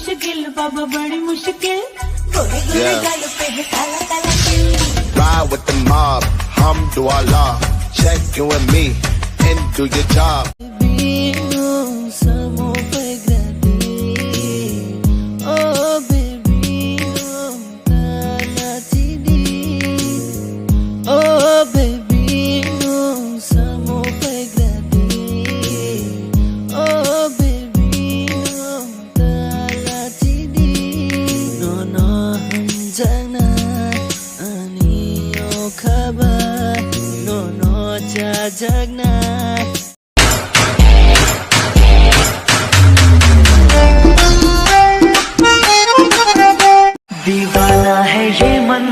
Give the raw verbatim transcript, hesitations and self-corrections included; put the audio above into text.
मुश्किल बाबा बड़ी मुश्किल, गोरे गोरे Yeah. गाल पे है काला काला तिल। Ride with the mob, hum do Allah. Check you and me, and do your job. Baby, no, samo pegradi. Oh, baby, no. Oh baby, no samo pegradi. Oh baby, no talachidi. No no hamjakna ani okhaba. No no chajakna. दीवाना है ये मन।